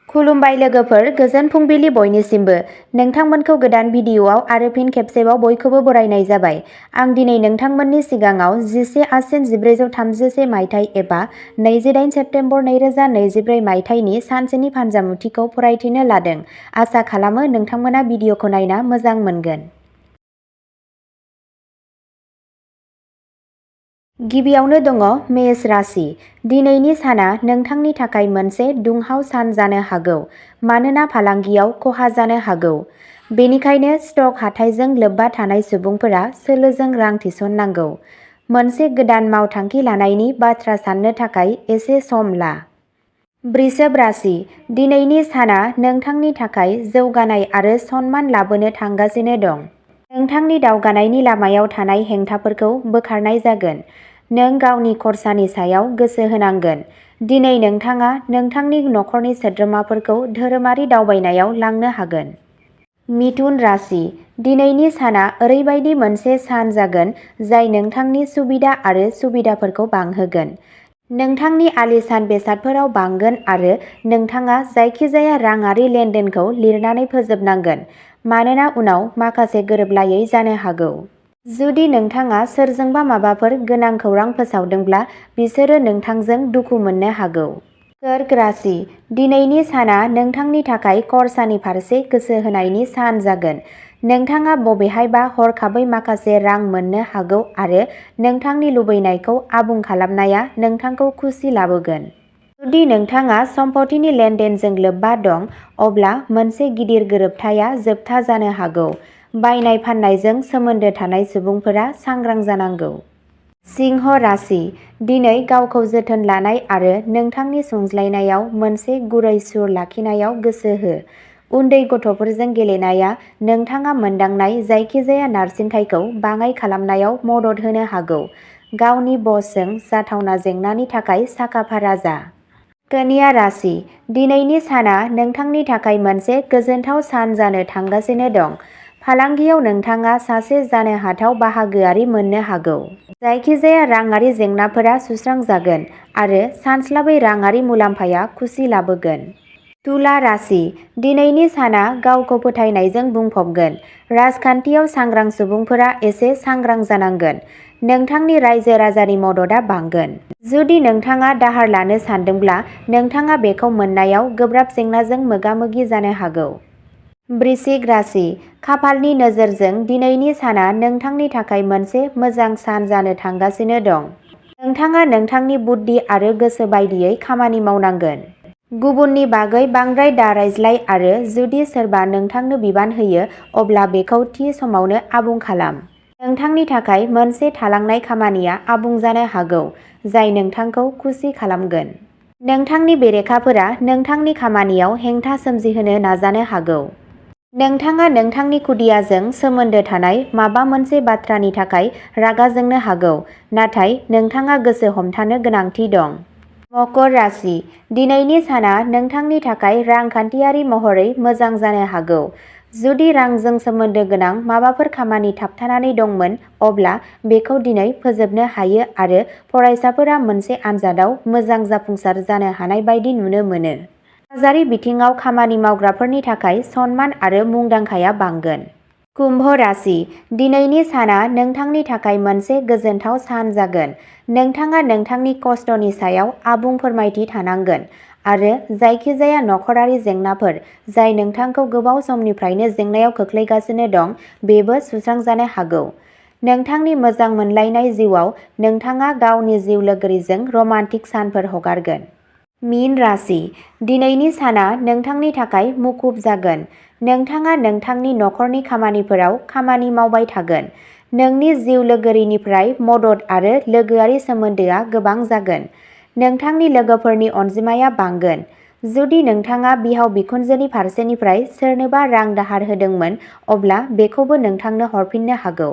खुलुमबाय लोगोफोर, गोजोन फुंबिलि बयनिसिमबो। नोंथांमोनखौ गोदान भिडिअआव आरो फिन खेबसेबाव बयखौबो बरायनाय जाबाय। आं दिनै नोंथांमोननि सिगाङाव 11 आसिन 1431 मायथाइ एबा 28 सेप्तेम्बर 2024 मायथाइनि सानसेनि फानजामुथिखौ फरायथिनो लादों। आसा खालामो नोंथांमोना भिडिअखौ नायना मोजां मोनगोन। गिबियावनो दङ मेष राशि। दिनैनि साना नोंथांनि थाखाय मोनसे दुंहाव सान जानो हागौ मानोना फालांगियाव खहा जानो हागौ। बेनिखायनो स्टक हाथाइजों लोब्बा थानाय सुबुंफोरा सोलोजों रां थिसननांगौ। मोनसे गोदान मावथांखि लानायनि बाथ्रा साननो थाखाय एसे सम ला। वृषभ राशि। दिनैनि साना नोंथांनि थाखाय जौगानाय आरो सनमान लाबोनो थांगासिनो दं। नोंथांनि दावगानायनि लामायाव थानाय हेंथाफोरखौ बोखारनाय जागोन। नों गावनि खरसानि सायाव गोसो होनांगोन। दिनै नोंथाङा नोंथांनि नखरनि सोद्रोमाफोरखौ धोरोमारि दावबायनायाव लांनो हागोन। मिथुन राशि। दिनैनि साना ओरैबायदि मोनसे सान जागोन जाय नोंथांनि सुबिदा आरो सुबिदाफोरखौ बांहोगोन। नोंथांनि आलिशान बेसादफोराव बांगोन आरो नोंथाङा जायखिजाया राङारि लेनदेनखौ लिरनानै फोजोबनांगोन मानोना उनाव माखासे गोरोबलायै जानो हागौ। जुदि नोंथाङा सोरजोंबा माबाफोर गोनां खौरां फोसावदोंब्ला बिसोरो नोंथांजों दुखु मोननो हागौ। कर्क राशि। दिनैनि साना नोंथांनि थाखाय खरसानि फारसे गोसो होनायनि सान जागोन। नोंथाङा बबेहायबा हरखाबै माखासे रां मोननो हागौ आरो नोंथांनि लुबैनायखौ आबुं खालामनाया नोंथांखौ खुसि लाबोगोन। जुदि नोंथाङा सम्पथिनि लेनदेनजों लोब्बा दं, अब्ला मोनसे गिदिर गोरोबथाया जोबथा जानो हागौ। बायनाय फान्नायजों सोमोन्दो थानाय सुबुंफोरा सांग्रां जानांगौ। सिंह राशि। दिनै गावखौ जोथोन लानाय आरो नोंथांनि संज्लायनायाव मोनसे गुरै सुर लाखिनायाव गोसो हो। उन्दै गथ'फोरजों गेलेनाया नोंथाङा मोनदांनाय जायखिजाया नारसिनथायखौ बाङाइ खालामनायाव मदद होनो हागौ। गावनि बसजों जाथावना जेंनानि थाखाय साखा-फारा जा। कन्या राशि। दिनैनि साना नोंथांनि थाखाय मोनसे गोजोनथाव सान जानो थांगासिनो दं। फालांगियाव नोंथाङा सासे जानो हाथाव बाहागोआरि मोननो हागौ। जायखिजाया राङारि जेंनाफोरा सुस्रांजागोन आरो सानस्लाबै राङारि मुलाम्फाया खुसि लाबोगोन। तुला राशि। दिनैनि साना गावखौ फोथायनायजों बुंफबगोन। राजखान्थियाव सांग्रां सुबुंफोरा एसे सांग्रां जानांगोन। नोंथांनि रायजो-राजानि मददआ बांगोन। जुदि नोंथाङा दाहार लानो सानदोंब्ला नोंथाङा बेखौ मोननायाव गोब्राब जेंनाजों मोगा-मोगि जानो हागौ। वृश्चिक राशि। खाफालनि नोजोरजों दिनैनि साना नोंथांनि थाखाय मोनसे मोजां सान जानो थांगासिनो दं। नोंथाङा नोंथांनि बुद्धि आरो गोसो बायदियै खामानि मावनांगोन। गुबुननि बागै बांद्राय दारायज्लाय आरो जुदि सोरबा नोंथांनो बिबान होयो अब्ला बेखौ थि समावनो आबुं खालाम। नोंथांनि थाखाय मोनसे थालांनाय खामानिया आबुं जानो हागौ जाय नोंथांखौ खुसि खालामगोन। नोंथांनि बेरेखाफोरा नोंथांनि खामानियाव हेंथा सोमजिहोनो नाजानो हागौ। नोंथाङा नोंथांनि खुदियाजों सोमोन्दो थानाय माबा मोनसे बाथ्रानि थाखाय रागा जोंनो हागौ, नाथाय नोंथाङा गोसो हमथानो गोनांथि दं। मकर राशि। दिनैनि साना नोंथांनि थाखाय रांखान्थियारि महरै मोजां जानो हागौ। जुदि रांजों सोमोन्दो गोनां माबाफोर खामानि थाबथानानै दंमोन, अब्ला बेखौ दिनै फोजोबनो हायो आरो फरायसाफोरा मोनसे आनजादआव मोजां जाफुंसार जानो हानाय बायदि नुनो मोनो। समाजारि बिथिङाव खामानि मावग्राफोरनि थाखाय सनमान आरो मुंदांखाया बांगोन। कुम्भ राशि। दिनैनि साना नोंथांनि थाखाय मोनसे गोजोनथाव सान जागोन। नोंथाङा नोंथांनि खस्थ'नि सायाव आबुं फोरमायथि थानांगोन आरो जायखिजाया नखरारि जेंनाफोर जाय नोंथांखौ गोबाव समनिफ्रायनो जेंनायाव खोख्लैगासिनो दं, बेबो सुस्रांजानो हागौ। नोंथांनि मोजां मोनलायनाय जिउआव नोंथाङा गावनि जिउ लोगोरिजों रमान्टिक सानफोर हगारगोन। मीन राशि। दिनैनि साना नोंथांनि थाखाय मुखुब जागोन। नोंथाङा नोंथांनि नखरनि खामानिफोराव खामानि मावबाय थागोन। नोंनि जिउ लोगोरिनिफ्राय मदद आरो लोगोआरि सोमोन्दोआ गोबां जागोन। नोंथांनि लोगोफोरनि अनजिमाया बांगोन। जुदि नोंथाङा बिहाव-बिखुनजोनि फारसेनिफ्राय सोरनोबा रां दाहार होदोंमोन, अब्ला बेखौबो नोंथांनो हरफिननो हागौ।